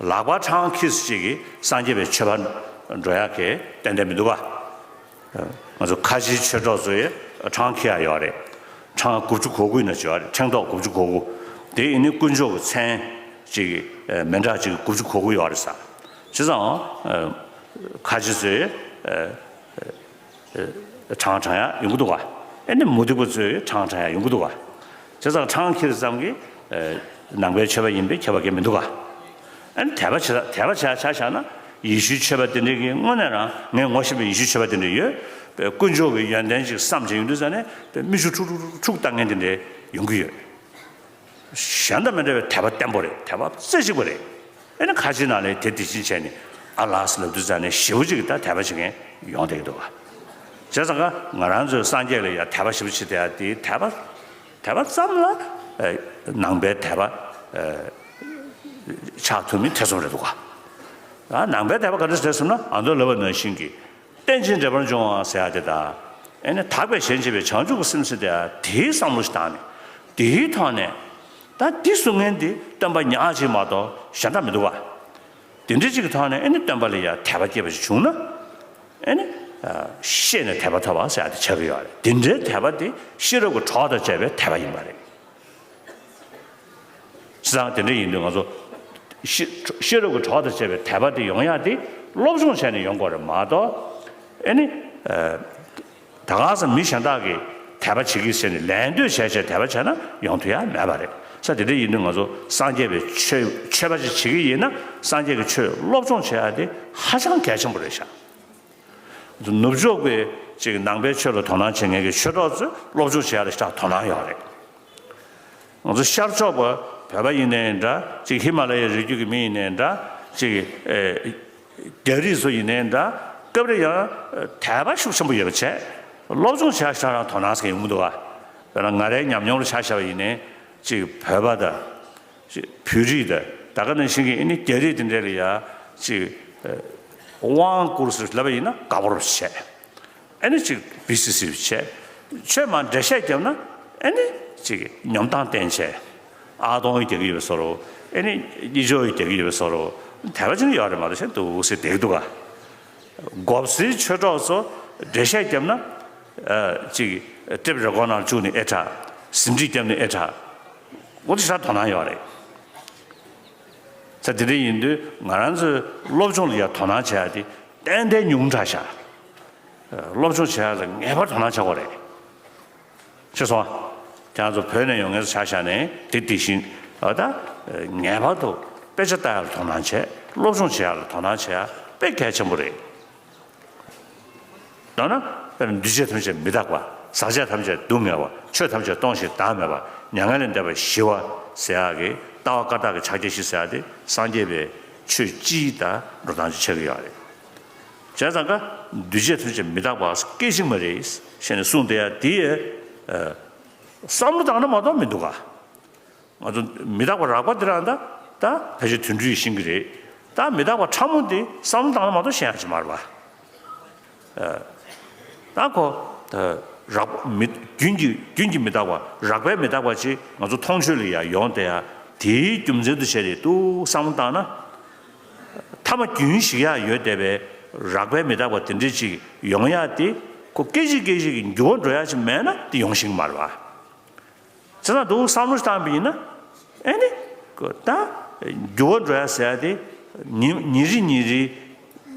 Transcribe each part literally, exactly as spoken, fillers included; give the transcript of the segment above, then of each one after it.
ལག་པར་ཁྲང་ཁྱེར་ཅིག་གིས་སངས་རྒྱས་པའི་ཆོས་པ་འགྲོ་ཡག་གི་ཏན་ཏན་མི་འདུག་ག། ང་ཚོ་ཁ་ཆེའི་ཆོས་གྲོགས་ཚོ་ཡིས་ཁྲང་ཁྱེར་ཡག་ཡོད་རེད། ཁྲང་དགུ་བཅུ་གོ་དགུ་ཡིན་ན་ཅིག་ཡོད་རེད། ཕྲེང་ཐོག་དགུ་བཅུ་གོ་དགུ། དེ་ཡིན་ནི་དཀོན་མཆོག་གི་མཚན་ཅིག་མི་འདྲ་ཅིག་དགུ་བཅུ་གོ་དགུ་ཡོད་རེད་ས། བྱས་ཙང་ཁ་ཆེ་ཚོས། ཁྲང་ཁྲང་ཡག་ཡོང་གི་འདུག་ག། ཨེ་ནི་མུ་སྟེགས་པ་ཚོས་ཁྲང་ཁྲང་ཡག་ཡོང་གི་འདུག་ག། བྱས་ཙང་ཁྲང་ཁྱེར་ཙམ་གྱིས་ནང་པའི་ཆོས་པ་ཡིན་པའི་ཁྱད་པར་གང་མི་འདུག་ག། ཨེ་ནི་དད་པ་བྱེད་དད་པ་བྱས་ཆ་བཞག་ན་ཡེ་ཤུའི་ཆོས་པ་དེ་འདྲའི་གི་དངོས་གནས་རང་ངས་ངོ་ཤེས་པའི་ཡེ་ཤུའི་ཆོས་པ་དེ་འདྲ་ཡོད། དཀོན་མཆོག་གི་ཡོན་ཏན་ཅིག་བསམ་བྱས་ཡོང་དུས་ཙ་ནས་མིག་ཆུ་འཁྲུག་འཁྲུག་འཁྲུག་བཏང་མཁན་དེ་འདྲ་ཡོང་གི་ཡོད། གཞན་དང་མི་འདྲ་བའི་དད་པ་བརྟན་པོ་རེད། དད་པ་རྩེ་གཅིག་པ་རེད། ཨེ་ནི་ཁ་ཆེ་ནང་ལས་དེ་དེ་བཞིན་བྱས་ནས་ཨ་ལགས་སུ་ལབ་དུས་ཙ་ནས་ཞེ་པོ་ཅིག་ད་དད་པ་བྱེད་མཁན་ཡོང་བསྡད་ཀྱི་འདུག་ག། བྱས་ཙང་ཀ་ང་རང་ཚོའི་སངས་རྒྱས་ལ་ཡང་དད་པ་ཞེ་པོ་བྱེད་བསྡད་ཡ་དེ་དད་པ་དད་པ་ཙམ་ལ་ཨེ་ནང་པའི་དད་པ་ཨེ་ཆགས་ཐུབ་མིན་ཐེ་ཚོམ་རེད་འདུག་ག། ཨ་ནང་པའི་དད་པ་ག་འདྲ་ཟེར་སོང་ན་ཨ་མདོ་ལབ་པ་ནང་བཞིན་གྱི། རྟེན་ཅིང་འབྲེལ་པར་འབྱུང་བ་ཟེར་ཡ་དེ་དང་། ཨེ་ནི་དག་པའི་གཞན་གཅེས་པའི་བྱང་ཆུབ་ཀྱི་སེམས་ཟེར་དེ་དེའི་བསམ་བློ་ཞིག་བཏང་ནས་དེའི་ཐོག་ནས་ད་འདི་གསུང་མཁན་འདི་སྟོན་པ་ཉག་གཅིག་མ་གཏོགས་གཞན་དག་མི་འདུག་བ། དེ་འདྲ་ཅིག་གི་ཐོག་ནས་ཨེ་ནི་སྟོན་པ་ལ་ཡ་དད་པ་སྐྱེས་པ་ཞིག་བྱུང་ན། ཨེ་ནི་ཤེས་ནས་དད་པ་ཐོབ་པ་ཟེར་ཡ་དེ་ཆགས་ཀྱི་ཡོད་རེད། དེ་འདྲའི་དད་པ་དེ་ཤེས་རབ་ཀྱི་གྲོགས་དང་བཅས་པའི་དད་པ་ཡིན་པ་རེད། བྱས་ཙང་དེ་འདྲ་ཡིན་དུས་ང་ཚོ་ཤེས་ཤེས་རབ་ཀྱི་གྲོགས་དང་བཅས་པའི་དད་པ་དེ་ཡོང་ཡག་དེ་སློབ་སྦྱོང་བྱས་ནས་ཡོང་དགོས་རེད་མ་གཏོགས། ཨེ་ནི། ད་ག་ས་མི་གཞན་དག་གིས་དད་པ་བྱེད་ཀྱི་ཟེར་ནས་ལད་ཟློས་བྱས་བྱས་དད་པ་བྱས་ན་ཡོང་ཐུབ་ཡག་མེད་པ་རེད། ས་དེ་འདྲ་ཡིན་དུས་ང་ཚོ་སངས་རྒྱས་པའི་ཆོས་ཆོས་པ་ཅིག་བྱེད་ཀྱི་ཡིན་ན་སངས་རྒྱས་ཀྱི་ཆོས་སློབ་སྦྱོང་བྱེད་ཡག་དེ་ཧ་ཅང་གལ་ཆེན་པོ་རེད་ཤག། ནུབ་ཕྱོགས་པའི་ཅིག་ནང་པའི་ཆོས་ལ་དོ་སྣང་བྱེད་མཁན་གྱི་ཆོས་གྲོགས་ཚོས་སློབ་སྦྱོང་བྱེད་ཡག་ལ་ཞེ་དྲག་དོ་སྣང་ཡོད་རེད། ང་ཚོ་ཤར་ཕྱོགས་པ་བོད་པ་ཡིན་ནའི་འདྲ་ཅིག་ཧི་མ་ལ་ཡའི་རི་རྒྱུད་ཀྱི་མི་ཡིན་ནའི་འདྲ་ཅིག་ཨེ་རྒྱ་རིགས་ཚོ་ཡིན་ནའི་འདྲ་སྐབས་རེ་ཡང་དད་པ་ཤུགས་ཆེན་པོ་ཡོད་པ་བྱས་སློབ་སྦྱོང་བྱེད་ཡག་ཞེ་དྲག་དོ་སྣང་ཟེར་མཁན་ཡོང་གི་འདུག་ག། དཔེར་ན་ང་རའི་ཉམས་མྱོང་ལ་ཆ་བཞག་པ་ཡིན་ནའི་ཅིག་བོད་པ་དང་། ཅིག་བོད་རིགས་དང་ད་ག་ནང་བཞིན་གྱི་ཨ་ནི་རྒྱ་རིགས་དེ་འདྲ་ལ་ཡ་ཅིག་ཨ་དབང་བསྐུར་ཟེར་ལབ་པ་ཡིན་ན་དགའ་པོ་རུ་བྱས། ཨ་ནི་ཅིག་བི་སི་སི་རུ་བྱས། ཆོས་མ་འགྲེལ་བཤད་བརྒྱབ་ན་ཨ་ནི་ཅིག་སྙོམས་སྟངས་བསྟན་བྱས། ཨ་སྟོང་ཡི་རྒྱག་གི་ཡོད་པའི་བཟོ་འདྲ། ཨ་ནི་གཉིས་ཆོག་ཡི་རྒྱག་གི་ཡོད་པའི་བཟོ་འདྲ། དད་པ་ཅིག་ཡོད་རེད་མ་གཏོགས་གཞན་འདུག་ཟེར་བསྡད་ཀྱི་འདུག་ག། མགོ་སེར་ཆོས་གྲོགས་ཚོ་འགྲེལ་བཤད་བརྒྱབ་ན། ཨ་ཅིག་ཊེབ་རེ་ཀོར་ནང་བཅུག་ནས་ཨེ་དྲག། ཟིན་བྲིས་བརྒྱབ་ནས་ཨེ་དྲག། འོ་དེ་ཤ་དོ་སྣང་ཡོད་རེད། ས་དེ་འདྲ་ཡིན་དུས་ང་རང་ཚོའི་སློབ་སྦྱོང་ལ་ཡ་དོ་སྣང་བྱེད་ཡ་དེ་ཏན་ཏན་ཉུང་དྲགས་ཤག། སློབ་སྦྱོང་བྱེད་ཡ་ལ་ངེས་པར་དོ་སྣང་བྱ་དགོས་རེད། ཤེས་སོང་ཨ། ཁྱེད་རང་ཚོ་བོད་ནས་ཡོང་མཁན་ཚོ་ཆ་བཞག་ནས་དེ་དེ་བཞིན་ཨ་ད་ངེས་པར་དུ་དཔེ་ཆ་ལྟ་ཡ་ལ་དོ་སྣང་བྱེད། སློབ་སྦྱོང་བྱེད་ཡ་ལ་དོ་སྣང་བྱེད་ཡ་དཔེ་གལ་ཆེན་པོ་རེད། མདོར་ན། དཔེར་ན་འདུས་བྱས་ཐམས་ཅད་མི་རྟག་པ། ཟག་བཅས་ཐམས་ཅད་སྡུག་བསྔལ་བ། ཆོས་ཐམས་ཅད་སྟོང་ཞིང་བདག་མེད་པ། མྱ་ངན་ལས་འདས་པ་ཞི་བ་ཟེར་ཡག་གི་ལྟ་བ་བཀའ་རྟགས་ཀྱི་ཕྱག་རྒྱ་བཞི་ཟེར་ཡག་དེ་སངས་རྒྱས་པའི་ཆོས་སྤྱིའི་དང་འགྲོ་སྟངས་ཅིག་ཆགས་ཀྱི་ཡོད་རེད། བྱས་ཙང་ཀ་འདུས་བྱས་ཐམས་ཅད་མི་རྟག་པ་སྐད་ཅིག་མ་རེད་ཞེས་ནས་གསུངས་བསྡད་ཡག་དེ་ཡ། བསམ་བློ་བཏང་ན་མ་གཏོགས་མི་འདུག་ག། ང་ཚོ་མི་རྟག་པ་རགས་པ་འདི་རང་ད་ད་ཕལ་ཆེར་དུད་འགྲོས་ཤེས་ཀྱི་རེད། ད་མི་རྟག་པ་ཕྲ་མོ་འདི་བསམ་བློ་བཏང་ན་མ་གཏོགས་ཤེས་ཡག་ཅིག་མ་རེད་པ། ཨ། ད་ཁོ་ཨ་རགས་མི་རྒྱུན་གྱི་རྒྱུན་གྱི་མི་རྟག་པ་རགས་པའི་མི་རྟག་པ་ཅིག་ང་ཚོ་མཐོང་ཆོས་ལ་ཡང་ཡོང་བསྡད་ཡག་དེའི་རྒྱུ་མཚན་དུ་བྱས་ཏེ་ཏུ་བསམ་བློ་བཏང་ན། ཐ་མ་རྒྱུན་ཞིག་ཡག་ཡོད་བསྡད་པའི་རགས་པའི་མི་རྟག་པ་དེ་འདྲ་ཅིག་ཡོང་ཡག་དེ་ཁོ་སྐད་ཅིག་སྐད་ཅིག་གིས་འགྱུར་བ་འགྲོ་ཡག་ཅིག་མེད་ན་དེ་ཡོང་ཤེས་ཀྱི་མ་རེད་པ། བྱས་ཙང་འདུག་བསམ་བློ་བཏང་པ་ཡིན་ན། ཨེ་ནི། ད། འགྱུར་བ་འགྲོ་ཡ་ཟེར་ཡ་དེ། ཉི་ཉིན་རེ་ཉིན་རེ།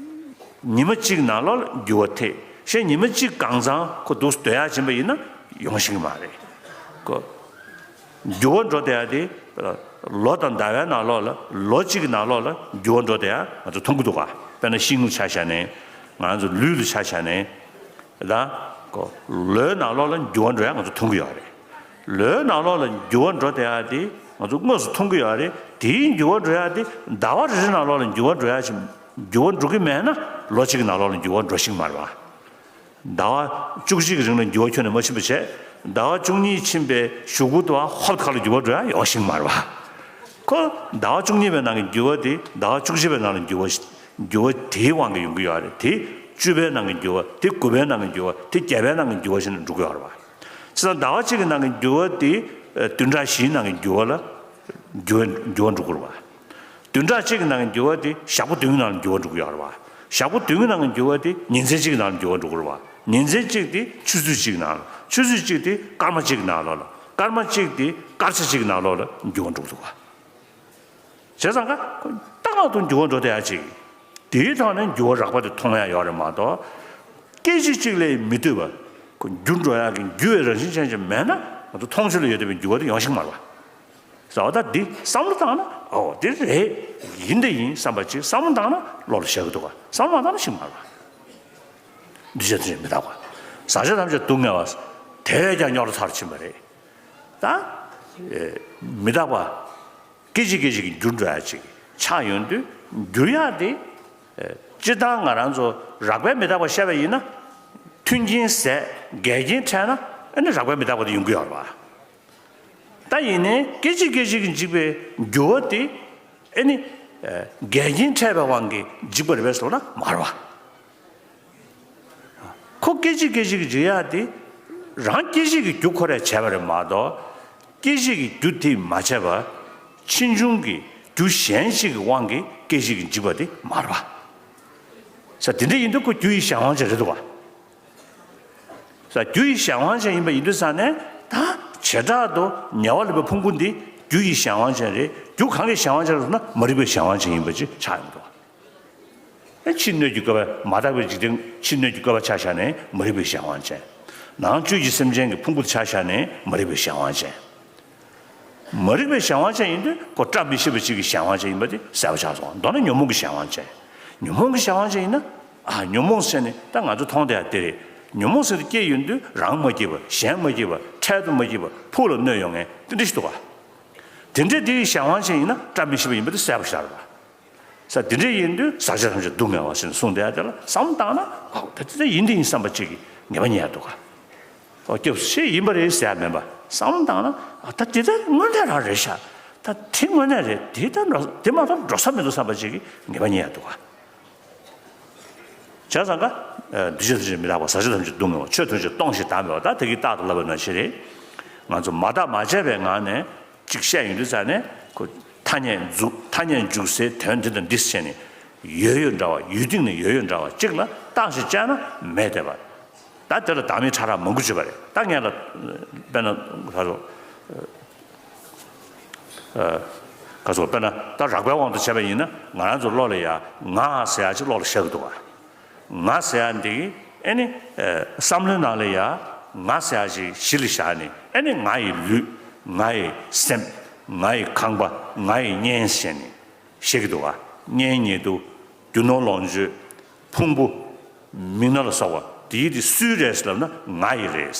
ཉི་མ་གཅིག་ནང་ལོགས་ལ་འགྱུར་བ་ཐེབས། གཞན་ཉི་མ་གཅིག་གང་ཚང་ཁོ་འདུག་སྡོད་ཡ་ཕྱིན་པ་ཡིན་ན་ཡོང་ཤེས་ཀྱི་མ་རེད། ཁོ། འགྱུར་བ་འགྲོ་བསྡད་ཡ་དེ། ལོ་དང་ཟླ་བའི་ནང་ལོགས་ལ་ལོ་གཅིག་གི་ནང་ལོགས་ལ་འགྱུར་བ་འགྲོ་བསྡད་ཡ་ང་ཚོ་མཐོང་གི་འདུག་ག། དཔེར་ན་ཤིང་ལ་ཆ་བཞག་ནས། ང་ཚོ་ལུས་ལ་ཆ་བཞག་ནས། ད། ཁོ། ལོའི་ནང་ལོགས་ལ་འགྱུར་བ་འགྲོ་ཡ་ང་ཚོ་མཐོང་གི་ཡོད་རེད། ལོའི་ནང་ལོགས་ལ་འགྱུར་བ་འགྲོ་བསྡད་ཡ་དེ་ང་ཚོ་དངོས་སུ་མཐོང་གི་ཡོད་རེད། དེའི་འགྱུར་བ་འགྲོ་ཡ་དེ་ཟླ་བ་རེ་རེ་ནང་ལོགས་ལ་འགྱུར་བ་འགྲོ་ཡ་ཅིག་འགྱུར་བ་འགྲོ་གི་མེད་ན་ལོ་གཅིག་གི་ནང་ལོགས་ལ་འགྱུར་བ་འགྲོ་ཤེས་ཀྱི་མ་རེད་པ། ཟླ་བ་བཅུ་གཅིག་གི་རིང་ལ་འགྱུར་བ་ཁྱོན་ནས་མ་ཕྱིན་པ་བྱས། ཟླ་བ་བཅུ་གཉིས་ཕྱིན་པའི་གཞུག་གུ་དུ་ཧོབ་ཁ་ལ་འགྱུར་བ་འགྲོ་ཡ་ཡོང་ཤེས་ཀྱི་མ་རེད་པ། ཁོ། ཟླ་བ་བཅུ་གཉིས་པའི་ནང་གི་འགྱུར་བ་དེ་ཟླ་བ་བཅུ་གཅིག་པའི་ནང་ལ་འགྱུར་བ། འགྱུར་བ་དེའི་དབང་གིས་ཡོང་གི་ཡོད་རེད། དེ་བཅུ་པའི་ནང་གི་འགྱུར་བ། དེ་དགུ་པའི་ནང་གི་འགྱུར་བ། དེ་བརྒྱད་པའི་ནང་གི་འགྱུར་བ་ཞིག་ནས་འགྲོ་གི་ཡོད་རེད་པ། བྱས་ཙང་ཟླ་བ་གཅིག་གི་ནང་གི་འགྱུར་བ་དེ་བདུན་ཕྲག་བཞིའི་ནང་གི་འགྱུར་བ་ལ་འགྱུར་བ་འགྱུར་བ་འགྲོ་གི་རེད་པ། བདུན་ཕྲག་གཅིག་གི་ནང་གི་འགྱུར་བ་དེ་ཞག་པོ་བདུན་གྱི་ནང་ལ་འགྱུར་བ་འགྲོ་གི་ཡོད་རེད་བ། ཞག་པོ་བདུན་གྱི་ནང་གི་འགྱུར་བ་དེ་ཉིན་མཚན་གཅིག་གི་ནང་ལ་འགྱུར་བ་འགྲོ་གི་རེད་བ། ཉིན་མཚན་གཅིག་དེ་ཆུ་ཚོད་གཅིག་ནང་ལ། ཆུ་ཚོད་གཅིག་དེ་སྐར་མ་གཅིག་གི་ནང་ལོགས་ལ། སྐར་མ་གཅིག་དེ་སྐར་ཆ་གཅིག་གི་ནང་ལོགས་ལ་འགྱུར་བ་འགྲོ་གི་འདུག་བ། བྱས་ཙང་ཀ་ཏག་ཏག་ཏུ་འགྱུར་བ་འགྲོ་བསྡད་ཡ་ཅིག་དེའི་ཐོག་ནས་འགྱུར་བ་རགས་པ་དེ་མཐོང་ཡ་ཡོད་རེད་མ་གཏོགས། སྐད་ཅིག་གཅིག་ལས་མི་ལྟོས་པ། ཁོ་འགྱུར་འགྲོ་ཡག་གི་འགྱུར་བའི་རང་བཞིན་ཅན་ཅིག་མེད་ན་ང་ཚོ་མཐོང་ཆོས་ལ་ཡོད་བསྡད་པའི་འགྱུར་བ་དེ་ཡོང་ཤེས་མ་རེད་པ། ཟེར་བ་ད་འདི་བསམ་བློ་བཏང་ན་ཨོ་དེ་རེད། ཡིན་དེ་ཡིན་བསམ་པ་ཅིག་བསམ་བློ་བཏང་ན་བློ་ལ་ཤར་གི་འདུག་ག་བསམ་བློ་མ་བཏང་ན་ཤེས་མ་རེད་པ། འདུས་བྱས་ཐམས་ཅད་མི་རྟག་པ། ཟག་བཅས་ཐམས་ཅད་སྡུག་བསྔལ་བ། དེ་བས་ཀྱང་རྙོག་དྲ་མཐར་ཕྱིན་པ་རེད། ད་ཨེ་མི་རྟག་པ། སྐད་ཅིག་སྐད་ཅིག་གིས་འགྱུར་འགྲོ་ཡ་ཅིག་ཆགས་ཡོང་དུས་འགྱུར་ཡག་དེ། ཨེ་སྤྱིར་བཏང་ང་རང་ཚོ་རགས་པའི་མི་རྟག་པ་བཤད་པ་ཡིན་ན། མཐུན་རྐྱེན་ཟད་འགལ་རྐྱེན་འཕྲད་ན་ཨ་ནི་རགས་པའི་མི་རྟག་པ་དེ་ཡོང་གི་ཡོད་རེད་པ། ད་ཡིན་ནའི་སྐད་ཅིག་སྐད་ཅིག་གིས་འཇིག་པའི་འགྱུར་བ་དེ་ཨ་ནི་ཨེ་འགལ་རྐྱེན་འཕྲད་པའི་དབང་གིས་འཇིག་པ་རེད་པས་ཟེར་ན་མ་རེད་པ། ཁོ་སྐད་ཅིག་སྐད་ཅིག་གིས་འཇིག་ཡག་དེ་རང་སྐད་ཅིག་གིས་རྒྱུ་ཁོ་རས་བྱས་པ་རེད་མ་གཏོགས། སྐད་ཅིག་གིས་རྒྱུ་དེ་མ་བྱས་པ། ཕྱིས་འབྱུང་གི་རྒྱུ་གཞན་ཞིག་གི་དབང་གིས་སྐད་ཅིག་གིས་འཇིག་པ་དེ་མ་རེད་པ། ས་དེ་འདྲ་ཡིན་དུས་ཁོ་རྒྱུ་ཡི་གཞན་དབང་ཅན་རེད་འདུག་ག་ས་རྒྱུ་ཡི་གཞན་དབང་ཅན་ཡིན་པ་ཡིན་དུས་ཙང་ནས་ད་བྱེ་བྲག་ཏུ་ཉེ་བར་སླེབས་པའི་ཕུང་པོ་འདི་རྒྱུ་ཡི་གཞན་དབང་ཅན་རེད། རྒྱུ་གང་གི་གཞན་དབང་ཅན་རེད་ཟེར་ན་མ་རིག་པའི་གཞན་དབང་ཅན་ཡིན་པ་ཅིག་ཆགས་ཡོང་འདུག་ཕྱི་སྣོད་ཀྱི་བཀོད་པ། མ་དག་པའི་འཇིག་རྟེན་ཕྱི་སྣོད་ཀྱི་བཀོད་པ་ཆ་བཞག་ནས་མ་རིག་པའི་གཞན་དབང་ཅན། ནང་བཅུད་ཀྱི་སེམས་ཅན་གྱི་ཕུང་པོ་ཆ་བཞག་ནས་མ་རིག་པའི་གཞན་དབང་ཅན། མ་རིག་པའི་གཞན་དབང་ཅན་ཡིན་དུས་ཁོ་བཀྲ་མི་ཤིས་པ་ཅིག་གི་གཞན་དབང་ཅན་ཡིན་པ་དེ་གསལ་པོ་ཆགས་སོང་། མདོར་ན་ཉོན་མོངས་ཀྱི་གཞན་དབང་ཅན། ཉོན་མོངས་ཀྱི་གཞན་དབང་ཅན་ཡིན་ན། ཨ་ཉོན་མོངས་ཟེར་ནས་ད་ང་ཚོ་མཐོང་བསྡད་ཡ་དེ་རེད། ཉོན་མོངས་ཟེར་དུས་སྐྱེས་ཡོང་དུས་རང་མ་སྐྱིད་པ། གཞན་མ་སྐྱིད་པ། འཕྲལ་དུ་མ་སྐྱིད་པ། ཕུགས་ལ་གནོད་ཡོང་མཁན་དེ་འདྲ་ཞིག་འདུག་ག་དེ་འདྲས་དེ་གི་གཞན་དབང་ཅན་ཡིན་ན་བཀྲ་མི་ཤིས་པ་ཡིན་པ་དེ་གསལ་པོ་ཞིག་རེད་པ། ས་དེ་འདྲ་ཡིན་དུས་ཟག་བཅས་ཐམས་ཅད་སྡུག་བསྔལ་བ་ཞེས་གསུངས་བསྡད་ཡ་དེ་ལ་བསམ་བློ་བཏང་ན་ཨོ་ད་དེ་ཡིན་དེ་ཡིན་བསམ་པ་ཅིག་གི་ངེས་པ་རྙེད་ཡ་འདུག་ག་ཨོ་སྐྱབས་སུ་མཆི་ཡིན་པ་རེད་ཟེར་ཡ་མིན་པ། བསམ་བློ་བཏང་ན་ཨ་ད་དེ་ད་དངོས་གནས་རང་རེད་ཤག་ད་དེ་དངོས་གནས་རེད། དེ་ད་འགྲོ་དེ་མ་གཏོགས་འགྲོ་ས་མི་འདུག་བསམ་པ་ཅིག་གི་ངེས་པ་རྙེད་ཡ་འདུག་ག་བྱས་ཙང་ཀ་འདུས་བྱས་ཐམས་ཅད་མི་རྟག་པ། ཟག་བཅས་ཐམས་ཅད་སྡུག་བསྔལ་བ། ཆོས་ཐམས་ཅད་སྟོང་ཞིང་དག་མེད་པ། ད་དེ་གི་རྟགས་དང་བསླབ་པ་ནང་བཞིན་རེད། ང་ཚོ་མ་བརྟགས་མ་དཔྱད་པའི་ངང་ནས་ཅིག་བཤད་ཡོང་དུས་ཙང་ནས་ཁོ་ཐ་སྙད་འཛུགས། ཐ་སྙད་འཇུག་སའི་དོན་འདི་དང་འདི་ཟེར་ནས་ཡོད་ཡོད་འདྲ་བ། ཡུལ་སྟེང་ནས་ཡོད་ཡོད་འདྲ་བ་ཅིག་ལ་བརྟགས་ཤིང་དཔྱད་ན་མེད་བསྡད་པ། ད་དེ་ལ་བདག་མེད་ཕྲ་རགས་མང་པོ་བརྗོད་པ་རེད། ད་ངས་ལ་དཔེར་ན་ག་རེ་ཟེར། ཨ་ག་ཟེར། དཔེར་ན་ད་རགས་པའི་དབང་དུ་བྱས་པ་ཡིན་ན་ང་རང་ཚོ་བློ་ལ་ཡ་ང་ཟེར་ཡ་ཅིག་བློ་ལ་ཤར་གི་འདུག་ག་ང་ཟེར་ཡ་འདི་ཨེ་ནི་ཨ་བསམ་བློའི་ནང་ལ་ཡ་ང་ཟེར་ཡ་ཅིག་གཞི་ལ་བཞག་ནས་ཨེ་ནི་ང་ཡི་ལུས། ང་ཡི་སེམས། ང་ཡི་ཁང་པ། ང་ཡི་གཉེན་ཟེར་ནས། བཤད་ཀྱི་འདུག་ག་གཉེན་ཉེ་དུ། རྒྱུ་ནོར་ལོངས་སྤྱོད། ཕུང་པོ། མིག་རྣ་ལ་སོགས་པ་དེའི་དེ་སུའི་རེད་ལབ་ན་ང་ཡི་རེད།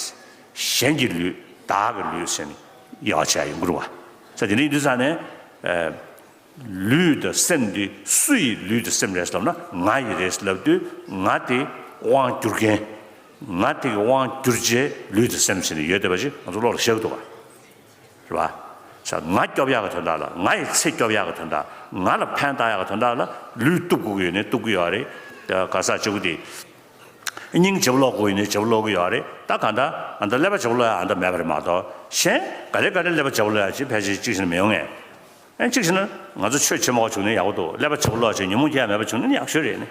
གཞན་གྱི་ལུས། བདག་གི་ལུས་ཟེར་ནས་དབྱེ་བ་ཕྱེ་ཡ་ཡོང་གི་རེད་པ། ས་དེ་འདྲ་ཡིན་དུས་ཙང་ནས་ཨ་ལུས་དང་སེམས་དེ་སུ་ཡི་ལུས་དང་སེམས་རེད་ལབ་ན་ང་ཡི་རེད་ལབ་དུས་ང་དེ་དབང་བསྒྱུར་མཁན། ང་དེ་གི་དབང་བསྒྱུར་བྱའི་ལུས་དང་སེམས་ཟེར་ནས་ཡོད་བསྡད་པ་ཞིག་ང་ཚོ་བློ་ལ་ཤར་གི་འདུག་ག་རེད་པ། ས་ང་སྐྱོབ་ཡག་གི་དོན་དག་ལ། ང་ཡི་ཚེ་སྐྱོབ་ཡག་གི་དོན་དག་ང་ལ་ཕན་བཏགས་ཡག་གི་དོན་དག་ལ་ལུས་གཏུབ་དགོས་ཀྱི་ཡོད་ནའི་གཏུབ་ཀྱི་ཡོད་རེད། ག་ས་བྱེད་དགོས་དེ། སྙིང་རྗེ་པོ་སློག་དགོས་ཡོད་ནའི་རྗེ་པོ་སློག་གི་ཡོད་རེད། ད་གང་ལྟར་ཨ་ད་ཀླད་པ་རྗེ་པོ་སློག་ཡག་ཨ་ད་མེད་པ་རེད་མ་གཏོགས། གཞན་ག་རེ་ག་རེ་ཀླད་པ་རྗེ་པོ་སློག་ཡག་ཅིག་ཕལ་ཆེར་གཅིག་བྱས་ན་མི་ཡོང་ངས། ཨ་གཅིག་བྱས་ན་ང་ཚོ་ཆོས་བྱེད་མ་དགོས་བྱུང་ན་ཡག་པོ་འདུག་ཀླད་པ་རྗེ་པོ་སློག་ཡག་ཅིག་ཉོན་མོངས་སྐྱེ་ཡག་མེད་པ་བྱུང་ན་ཡག་ཤོས་རེད་ནི།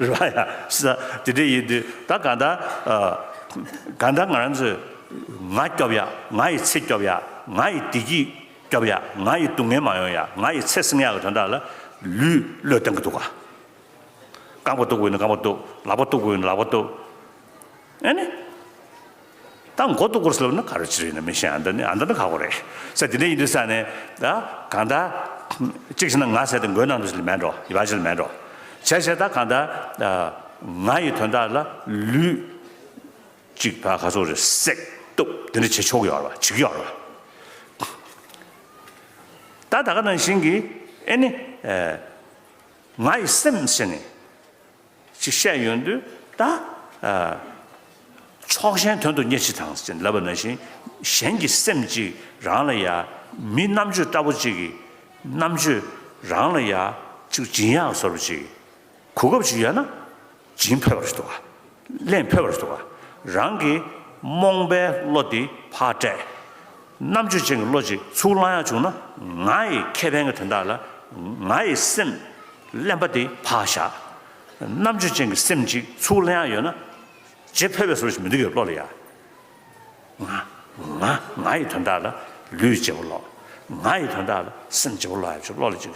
རེད་པ་ཡ། ས་དེ་འདྲ་ཡིན་དུས་ད་གང་ལྟར་ཨ་གང་ལྟར་ང་རང་ཚོས་ང་སྐྱོབ་ཡག་ང་ཡི་ཚེ་སྐྱོབ་ཡག་ང་ཡི་བདེ་སྐྱིད་སྐྱོབ་ཡག་ང་ཡི་སྡུག་བསྔལ་མ་ཡོང་ཡག་ང་ཡི་ཚེ་བསྲིང་ཡག་གི་དོན་དག་ལ་ལུས་བློས་གཏོང་གི་འདུག་ག་རྐང་པ་གཏུབ་དགོས་ན་རྐང་པ་གཏུབ། ལག་པ་གཏུབ་དགོས་ན་ལག་པ་གཏུབ། ཨ་ནི། ད་མགོ་གཏུབ་དགོས་ཟེར་ལབ་ན་ག་རེ་བྱེད་རེད་ན་མི་ཤེས། ཨ་འདི་ནི་ཨ་འདི་ནི་ཁག་པོ་རེད། ས་དེ་འདྲ་ཡིན་དུས་ས་ནས་ད་གང་ལྟར། གཅིག་བྱས་ན་ང་ཟེར་དེ་མགོའི་ནང་དུ་ཞིག་ལ་མེད་འགྲོ། ཡིད་བག་ཅིག་ལ་མེད་འགྲོ། བྱས་བྱས་ད་གང་ལྟར། ང་ཡི་དོན་དག་ལ་ལུས། གཅིག་ད་ག་ཚོད་རེད་བསྲེག་གཏུབ་དེ་འདྲ་བྱེད་ཆོག་གི་ཡོད་རེད་པ། བྱེད་ཀྱི་ཡོད་རེད་པ། ད་ད་ག་ནང་བཞིན་གྱི་ཨེ་ནི། ང་ཡི་སེམས་ཟེར་ནས་ཅིག་བཤད་ཡོང་དུས་ད། ཕྱོགས་ཞེན་དོན་དུ་གཉེར་ཕྱིར་དང་ཟེར་ལབ་པ་ནང་བཞིན་གཞན་གྱི་སེམས་ཅིག་རང་ལ་ཡ་མི་རྣམ་དཔྱོད་ལྟ་བུ་ཅིག་གི་རྣམ་དཔྱོད་རང་ལ་ཡ་ཅིག་སྦྱིན་ཡག་བཟོ་འདྲ་ཅིག་གོ་སྐབས་ཅིག་ཡོད་ན་སྦྱིན་ཕོད་པ་རེད་འདུག་ག་ལེན་ཕོད་པ་རེད་འདུག་ག་རང་གི་རྨོངས་པའི་བློ་དེ་ཕར་བསྐྲད། རྣམ་དཔྱོད་ཅན་གྱི་བློ་ཅིག་ཚུར་བླང་ཡག་བྱུང་ན་ང་ཡི་ཁེ་ཕན་གྱི་དོན་དག་ལ་ ང་ཡི་སེམས་གླེན་པ་དེ་ཕར་བཞག་རྣམ་དཔྱོད་ཅན་གྱི་སེམས་ཅིག་ཚུར་གླེང་ཡ་ཡོད་ན། བརྗེ་ཕོད་པའི་བཟོ་ཞིག་མི་འདུག་གི་བློ་ལ་ཡ། ང་ང་ང་ཡི་དོན་དག་ལ་ལུས་བརྗེ་པོ་ལོག་ང་ཡི་དོན་དག་ལ་སེམས་བརྗེ་པོ་ལོག་ཡ་ཅིག་བློ་ལ་ཅིག་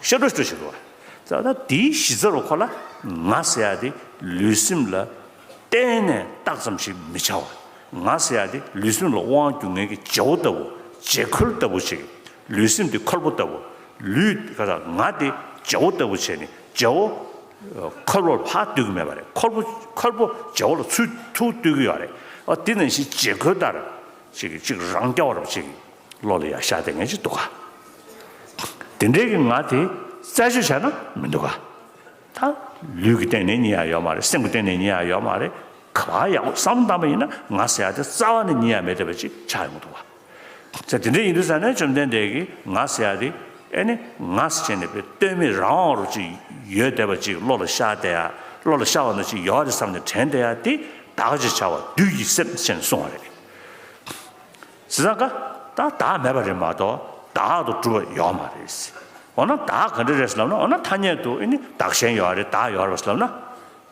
ཤར་འགྲོ་ཤར་འགྲོ་ཞིག་འདུག་བ། ད་ལྟ་དེའི་གཞི་རྩ་རུ་ཁོ་ལ་ང་ཟེར་ཡ་དེ་ལུས་སེམས་ལ་གཏན་ནས་རྟགས་ཙམ་ཞིག་མི་བྱ་བ། ང་ཟེར་ཡ་དེ་ལུས་སེམས་ལ་དབང་སྒྱུར་མཁན་གྱི་བརྗེ་བོ་ལྟ་བུ། བརྗེ་ཁོལ་ལྟ་བུ་ཞིག་ལུས་སེམས་དེ་ཁོལ་པོ་ལྟ་བུ། ལུས་ག་ས་ང་དེ་བརྗེ་བོ་ལྟ་བུ་བྱས་ནས་བརྗེ་བོ་ཁོལ་པོར་ཕར་བསྡུ་གི་མེད་པ་རེད། ཁོལ་པོ་ཁོལ་པོ་བརྗེ་བོ་ལ་ཚུར་ཚུར་བསྡུ་གི་ཡོད་རེད། ཨ་དེ་ནང་བཞིན་བརྗེ་ཁོལ་ལྟར་ཅིག་ཅིག་རང་རྐྱ་བ་རུ་ཅིག་བློ་ལ་ཡ་ཤར་བསྡད་མཁན་ཅིག་འདུག་ག་དེ་འདྲའི་གི་ང་དེ་རྩད་གཅོད་བྱས་ན་མི་འདུག་ག་ད་ལུས་ཀྱི་སྟེང་ནས་རྙེད་ཡ་ཡོད་མ་རེད། སེམས་ཀྱི་སྟེང་ནས་རྙེད་ཡ་ཡོད་མ་རེད། ག་པར་ཡག་པོ་བསམ་བློ་བཏང་པ་ཡིན་ན་ང་ཟེར་ཡ་དེ་རྩ་བ་ནས་རྙེད་ཡ་མེད་བསྡད་པ་ཅིག་ཆགས་ཡོང་གི་འདུག་ག་ཚེ་དེ་འདྲ་ཡིན་དུས་ཙང་ནས་བཅོམ་ལྡན་འདས་ཀྱིས་ང་ཟེར་ཡ་དེ་ཨེ་ནི་ང་ཟེར་བྱས་ནས་པའི་ལྟོས་མེད་རང་དབང་རུ་ཅིག་ཡོད་བསྡད་པ་ཅིག་བློ་ལ་ཤར་བསྡད་ཡ། བློ་ལ་ཤར་བ་ན་ཅིག་ཡོད་རེད་བསམ་ནས་དྲན་བསྡད་ཡ་དེ་བདག་ཅེས་བྱ་བ་བདུད་ཀྱི་སེམས་ཞེས་གསུངས་པ་རེད། བྱས་ཙང་ཀ་ད་བདག་མེད་པ་རེད་མ་གཏོགས་བདག་ཏུ་གྲུབ་པ་ཡོད་མ་རེད། འོ་ན་བདག་ག་འདྲ་རེད་ཟེར་ལབ་ན། འོ་ན་ཐ་སྙད་དུ་ཨེ་ནི་བདག་གཞན་ཡོད་རེད། བདག་ཡོད་རེད་ཟེར་ལབ་ན།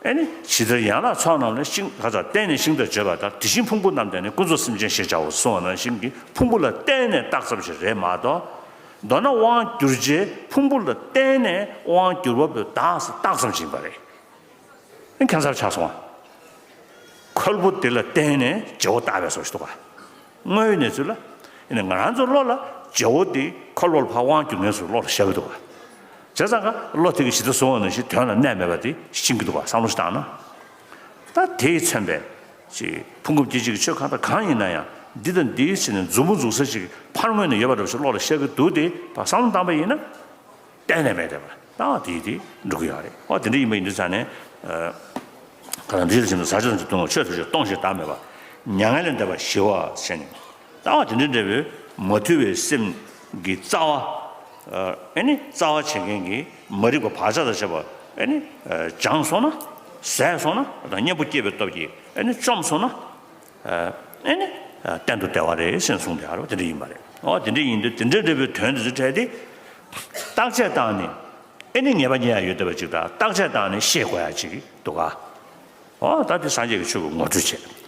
ཨེ་ནི་ཇི་ལྟར་ཡན་ལག་ཚོགས་རྣམས་ལས་ཤིང་ག་ཚ་བརྟེན་ནས་ཤིང་རྟར་བརྗོད་པ་ལྟར་དེ་བཞིན་ཕུང་པོ་རྣམས་བརྟེན་ནས་ཀུན་རྫོབ་སེམས་ཅན་ཞེས་བྱའོ་གསུངས་པ་ནང་བཞིན་གྱི་ཕུང་པོ་ལ་བརྟེན་ནས་བཏགས་ཙམ་ཞིག་རེད་མ་གཏོགས། མདོར་ན་དབང་བསྒྱུར་བྱའི་ཕུང་པོ་ལ་བརྟེན་ནས་དབང་བསྒྱུར་བ་པོའི་བདག་ཟེར་བཏགས་ཙམ་ཞིག་ཡིན་པ་རེད། ཨེ་ཁྱད་མཚར་ཆགས་སོང་ང་། ཁོལ་པོ་དེ་ལ་བརྟེན་ནས་བརྗེ་བོ་བཏགས་པའི་བཟོ་ཞིག་འདུག་ག་དངོས་ཡོད་གནས་ཚུལ་ལ། ཨེ་ནི་ང་རང་ཚོའི་བློ་ལ་བརྗེ་བོ་དེ་ཁོལ་པོ་ལ་ཕར་དབང་བསྒྱུར་མཁན་ཚོའི་བློ་ལ་ཤར་གི་འདུག་ག་བྱས་ཙང་ཀ་བློ་དེ་གི་ཇི་ལྟར་བཟུང་བ་ནང་བཞིན་དོན་ལ་གནས་མེད་པ་དེ་ཤེས་ཀྱི་འདུག་ག་བསམ་བློ་ཞིག་བཏང་ན། ད་དེས་མཚོན་པའི་ཅིག་ཕུང་ཁམས་སྐྱེ་མཆེད་ཀྱི་ཆོས་གང་དང་གང་ཡིན་ན་ཡང་འདི་དང་འདིའི་ཕྱི་ནས་མཛུབ་མོ་འཛུགས་ས་ཅིག་ཕར་ངོས་ནས་ཡོད་པ་འདྲ་བོ་ཞིག་བློ་ལ་ཤར་གྱི་འདུག་སྟེ། ཕར་བསམ་བློ་བཏང་པ་ཡིན་ན་གཏན་ནས་མེད་བསྡད་པ། ལྟ་བ་དེ་ཡིས་དེ་འགྲུབ་ཀྱི་ཡོད་རེད། ཨོ་དེ་འདྲ་ཡིན་པ་ཡིན་དུས་ཙང་ནས། ཨ་ག་རང་འདི་ལ་བྱིན་ནས་ཟ་ཆོག་ཚོ་བཏུང་བ་ཆོས་ཐོབ་ཅིང་སྟོང་ཞིང་བདག་མེད་པ། མྱ་ངན་ལས་འདས་པ་ཞི་བ་ཟེར་ནས། ལྟ་བ་དེ་འདྲ་འདྲ་བའི་མ་ཐུལ་བའི་སེམས་ཀྱི་རྩ་བ། ཨ་ཨེ་ནི་རྩ་བ་བྱེད་མཁན་གྱི་མ་རིག་པ་བག་ཆགས་དང་བཅས་པ་ཨེ་ནི་ཨ་སྦྱངས་སོང་ན། ཟད་སོང་ན། དང་གཉེན་པོ་སྐྱེས་པའི་སྟོབས་ཀྱིས་ཨེ་ནི་བཅོམ་སོང་ན། ཨེ་ནི་གཏན་དུ་བདེ་བ་རེད་ཟེར་གསུངས་ཏེ། ཨ་རོ་དེ་འདྲ་ཡིན་པ་རེད། ཨོ་དེ་འདྲ་ཡིན་དུས་དེ་འདྲ་འདྲ་བའི་དོན་དེ་ཚོ་འཕྲད་དེ། བརྟག་དཔྱད་བཏང་ནས་ཨེ་ནི་ངེས་པ་རྙེད་ཡ་ཡོད་བསྡད་པ་ཅིག་དང་། བརྟག་དཔྱད་བཏང་ནས་ཤེས་དགོས་ཡ་ཅིག་འདུག་ག་ཨོ་ད་དེ་སངས་རྒྱས་ཀྱི་ཆོས་ཀྱི་ངོ་སྤྲོད་བྱས།